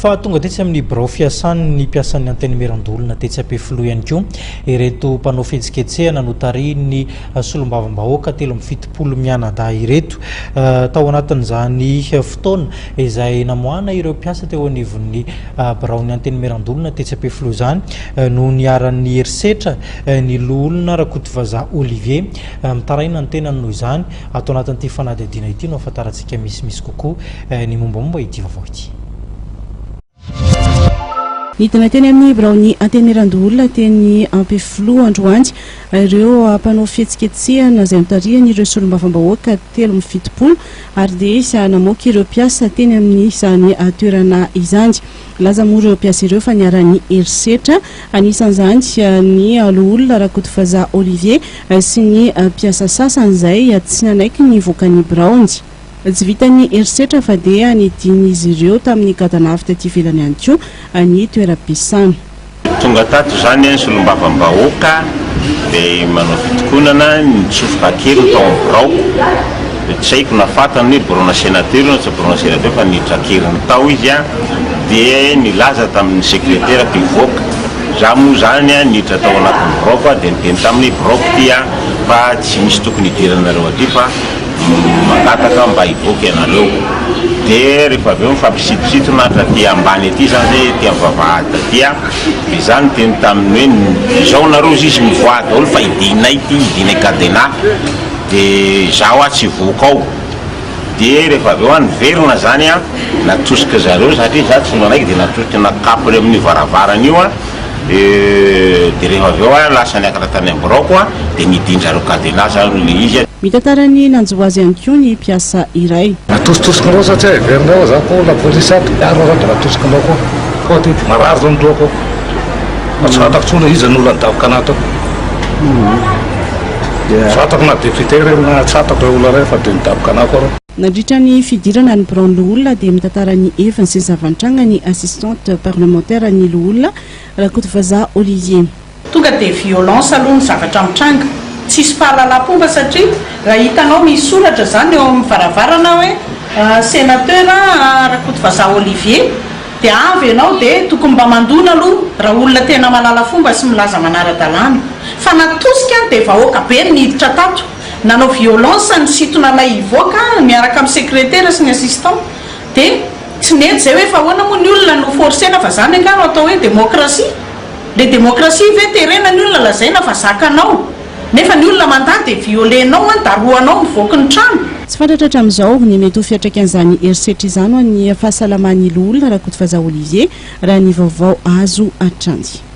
Fa tonga tetsy amin'ny birao fiasan'ny mpiasan'ny Antenimierandoholona tetsy Ampefiloha ihany koa ireto mpanao fihetsiketsehana notarihin'ny solombavambahoaka 73 mianadahy ireto. Tao anatin'izany fotoana izay namoahana ireo mpiasa teo anivon'ny biraon'ny Antenimierandoholona tetsy Ampefiloha izany no niharan'ny herisetra ny loholona Rakotovazaha Olivier. Mitaraina ny tenany noho izany. Ato anatin'ity fanadihadiana ity no ahafantarantsika misimisy kokoa ny mombamomba ity vaovao ity. Nidina teny amin'ny biraon'ny Antenimierandoholona teny Ampefiloha androany ireo mpanao fihetsiketsehana izay notarihan'ireo solombavambahoaka 73 ary dia namoaka ireo mpiasa teny amin'izany toerana izany. Nilaza moa ireo mpiasa ireo fa niharan'ny herisetra, anisan'izany ny loholona Rakotovazaha Olivier sy ny mpiasa sasany izay tsy nanaiky ny hivoaka ny biraony. Tsy vitan'ny herisetra fa dia nidian'izy ireo tamin'ny gadanavy taty ivelany ihany koa ny toeram-piasana. Tonga tato izany ny solombavambahoaka dia manao fitokonana, nitsofoka kely tao amin'ny biraoko, dia tsy haiko na fantany hoe biraona sénateur io na tsy biraona sénateur fa niditra an-keriny tao izy dia nilaza tamin'ny sekreterako hivoaka, za moa izany niditra tao anatin'ny biraoko dia niteny taminy hoe biraoko ity fa tsy misy tokony hidiranareo aty fa Mangataka mba hivoaka ianareo. Dia rehefa avy eo mifampisitositona hatraty ambany aty izany zay, aty amin'ny vavahady aty an. Dia izaho niteny taminy hoe izao nareo izy izy mivoaha daholo fa hidinay ity, hidinay cadenas. Dia izaho aho tsy hivoaka ao. Dia rehefa avy eo aho niverina izany an, natosika zareo satria izaho tsy nanaiky dia natosika nakapony amin'io varavarana io an. Dia rehefa avy eo aho lasa niakatra tany amin'ny biraoko an, dia nidin-jareo cadenas izany ilay izy. Mitantara ny nanjo azy ihany koa ny mpiasa iray. Natositosikinao satria heverinao za koa lapolisy ato, miaro aho dia natosikinao koa. Koa aty dia marary zao ny lohako ao. Fa tsy fantako intsony hoe iza no olona nidaboka anah tao. Tsy fantako na député ireny na tsy fantako ireo olona ireny fa dia nidaboka anah koa reo. Nandritra ny fidirana ny biraon'ny loholona dia mitantara ny heviny sy ny zava-nitranga ny assistante parlementaire ny loholona Rakotovazaha Olivier. Tonga dia violence aloha ny zavatra mitranga, tsisy fahalalam-pomba satria raha hitanao misy soratra izany eo amin'ny varavarana hoe Sénateur Rakotovazaha Olivier dia avy ianao dia tokony mba mandona aloha raha olona tena mahalala fomba sy milaza manara-dalàna. Fa natosika dia vahoaka be no niditra tato, nanao violence nisintona anay hivoaka miaraka amin'ny secrétaire sy ny assistant dia tsy nety izay hoe fa ahoana moa ny olona no forcer-na fa izany angaha no atao hoe démocratie? Le démocratie ve terena ny olona lazaina fa zakanao nefa ny olona mandà dia violer-nao an darohanao mivoaky ny trano. Tsy fantatra hatramin'izao ny mety ho fiantraikan'izany herisetra izany ho an'ny fahasalaman'ny loholona Rakotovazaha Olivier, raha ny vaovao azo hatrany.